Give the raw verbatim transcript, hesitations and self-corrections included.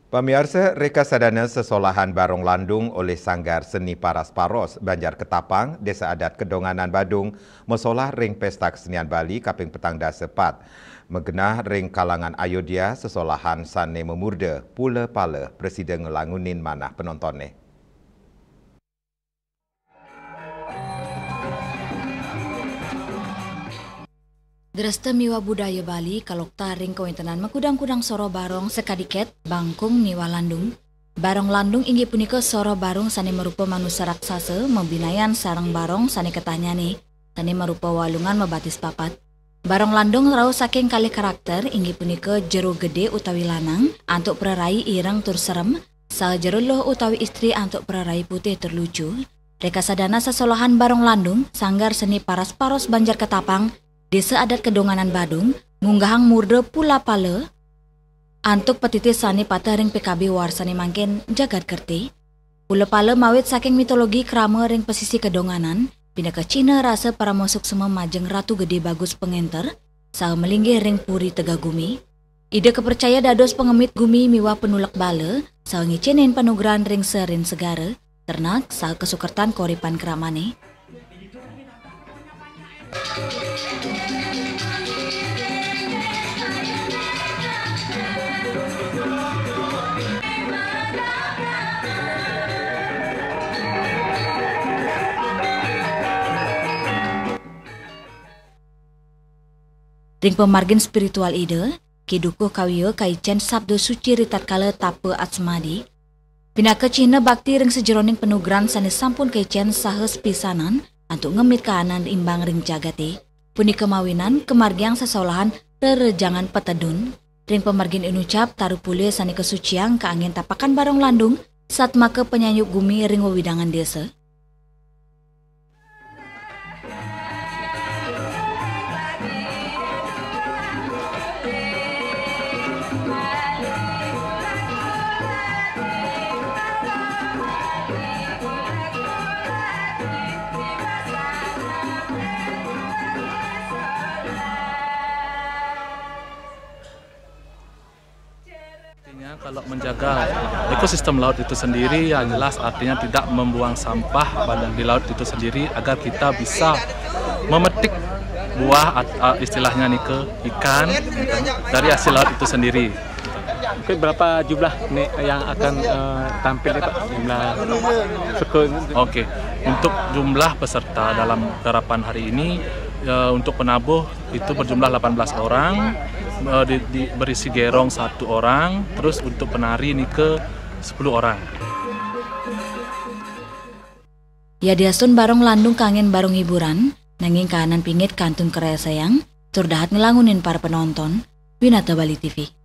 Pamiarsa, reka sadana sesolahan Barong Landung olih Sanggar Seni Paras Paros, Banjar Ketapang, Desa Adat Kedonganan Badung, mesolah ring Pesta Kesenian Bali kaping petang dasa pat. Magenah ring kalangan Ayodhya, sesolahan sane mamurda Pula Pala prasida nglangunin manah penontonne. Dresta miwah budaya Bali kaloktah ring kawentenan makudang-kudang soroh barong sakadi ket, bangkung miwah landung. Barong Landung inggih punika soroh barong sane marupa manusa raksasa, mabinayan sareng barong sane ketahnyane, sane marupa walungan mabatis papat. Barong Landung rauh saking kalih karakter, inggih punika jero gede utawi lanang, antuk prarai ireng tur serem, saha jero luh utawi istri antuk prarai putih tur lucu. Reka sadana sesolahan Barong Landung, Sanggar Seni Paras Paros Banjar Ketapang, Desa Adat Kedonganan Badung, ngunggahang murda Pula Pala, antuk patitisan sane pateh ring P K B warsa sane mangkin jagat kerti. Pula Pala mawit saking mitologi krama ring pesisi Kedonganan, pinaka cihna rasa parama suksma majeng Ratu Gede Bagus Pangenter, saha malinggih ring Puri Tegah Gumi. Ida kapercaya dados pangemit gumi miwah panulak bala, saha ngicenin panugrahan ring serin segara, ternak, saha kasukertan kauripan kramane. Ring pamargin spiritual Ida, Ki Dukuh Kawia kaicen sabda suci ritatkala tapa asmadi, pinaka cihna bakti ring sajeroning panugrahan sane sampun kaicen saha sepisanan antuk ngemit kahanan imbang ring jagate. Punika mawinan kamargiang sesolahan rerejangan patedun. Ring pamargin inucap taru pule sane kasuciang kaanggen tapakan Barong Landung, satmaka panyayuk gumi ring wewidangan desa. Artinya, kalau menjaga ekosistem laut itu sendiri, yang jelas artinya tidak membuang sampah pada di laut itu sendiri, agar kita bisa memetik buah at-, a-, istilahnya nih ke ikan dari hasil laut itu sendiri. Mungkin berapa jumlah nih yang akan, eh, tampil nih, Pak? Jumlah seke- Oke, untuk jumlah peserta dalam garapan hari ini, eh, untuk penabuh itu berjumlah delapan belas orang, eh, di, di, berisi gerong satu orang, terus untuk penari nika sepuluh orang. Yadiastun Barong Landung kaanggen barong hiburan, nanging kahanan pingit kantun kareseang, tur dahat nglangunin para penonton. Winata Bali T V.